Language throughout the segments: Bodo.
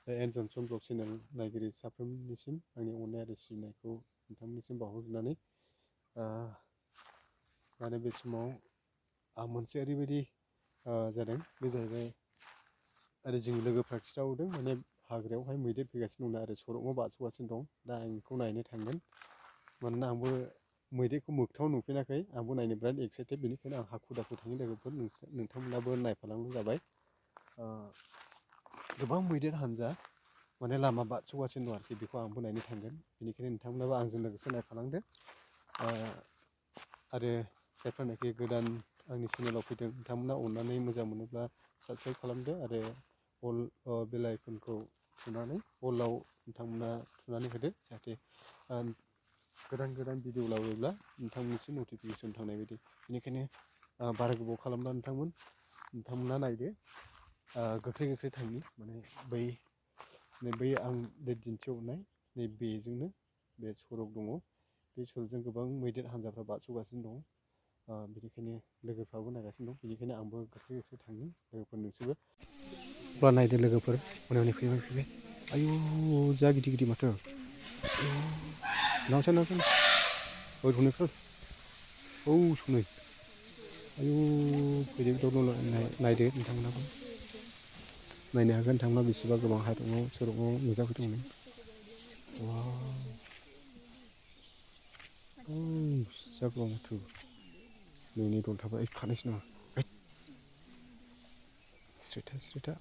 Jansan ब्लग चेनेल नायगिरि साफ्रोमनिसिम आंनि अननाय आरो सिबिनायखौ नोंथांमोननिसिम बावहरनानै माने बे समाव मोनसे ओरैबायदि जादों बे जाहैबाय आरो जोंनि लोगोफ्रा खिथाहरदों माने हाग्रायावहाय मैदेर फैगासिनो दं आरो सरकआव बारस'गासिनो दं। दा आं बेखौ नायनो थांगोन मानोना आंबो मैदेरखौ मोगथाङाव नुफेराखै, आंबो नायनो बिराद एक्साइटेड। बेनिखायनो आं हाखु दाखु थाङो लोगोफोर, नोंथांमोनाबो नायफालांनो जाबाय। गोबां मैदेर हानजा माने लामा बारस'गासिनो दं आरोखि, बेखौ आंबो नायनो थांगोन। बेनिखायनो नोंथांमोनाबो आंजों लोगोसे नायफालांदो। आरो जायफ्रानाखि गोदान आंनि चेनेलाव फैदों नोंथांमोना अननानै मोजां मोनोब्ला साबस्क्राइब खालामदो आरो अल बेल आइकनखौ थुनानै अलाव नोंथांमोना थुनानै होदो, जाहाथे गोदान गोदान भिडिअ लाबोब्ला नोंथांमोननिसिम नटिफिकेसन थांनाय बायदि। बेनिखायनो बारा गोबाव खालामला नोंथांमोना नायदो। गोख्रै गोख्रै थांनि माने बै आं दिन्थिहरनाय बेजोंनो बे सरक दङ, बे सरकजों गोबां मैदेर हान्जाफ्रा बारस'गासिनो दङ। बेनिखायनो लोगोफ्राबो नायगासिनो दं, बेनिखायनो आंबो गोख्रै गोख्रै थाङो। लोगोफोर नोंसोरबो अब्ला नायदो लोगोफोर, हनै फैबाय। आयु जा गिदिर गिदिर माथो। नावसै हरगुनिफोर सनै आयु फैदो नायदो नोंथांमोनाबो। नायनो हागोन नोंथांमोना बेसेबा गोबां हादराव सरकआव नुजाफैदों हनै। जा गोबां माथो। नैनि दलथाबा खानोसै नामा? स्रिथा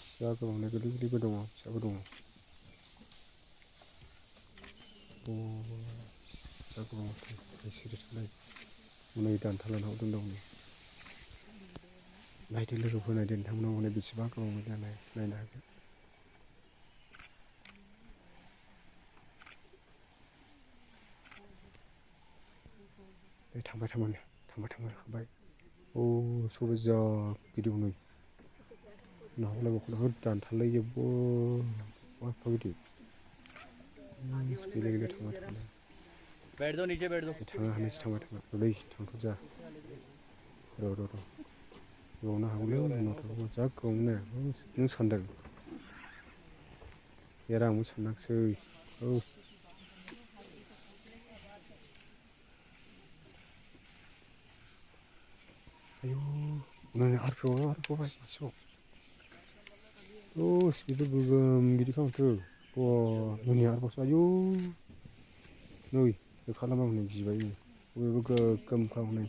जा गोबांनो गोरलै गोरलैबो दङ, फिसाबो दङ। जा गोबां माथो सिरिथालाय हनै दानथारलायना हरदों दं। नायदो लोगोफोर, नायदो नोंथांमोना हनै बेसेबां गोबां नायनो हागोन। थांबाय हाबबाय। सबाय जा गिदिर हनै नाहरलाय दानथारलायजोबो एफा गिदिर। गेले थांबाय। थांनो हानायसो थांबाय थांथ' जा र' बावनो हागौलै उनाव जा गोबावनो नों सानदों एरा आंबो सानाखिसै। आयु आरोबाव मासेबाव बेथ' गोगोम गिदिरखा माथो। नै आरोबावसो आयु नै होखारलांबाय हनै गिबाय बेबो गोगोमखा हनै।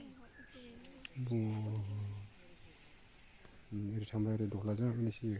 ओरै थांबाय, ओरै दहलाजों हाबहैनोसै।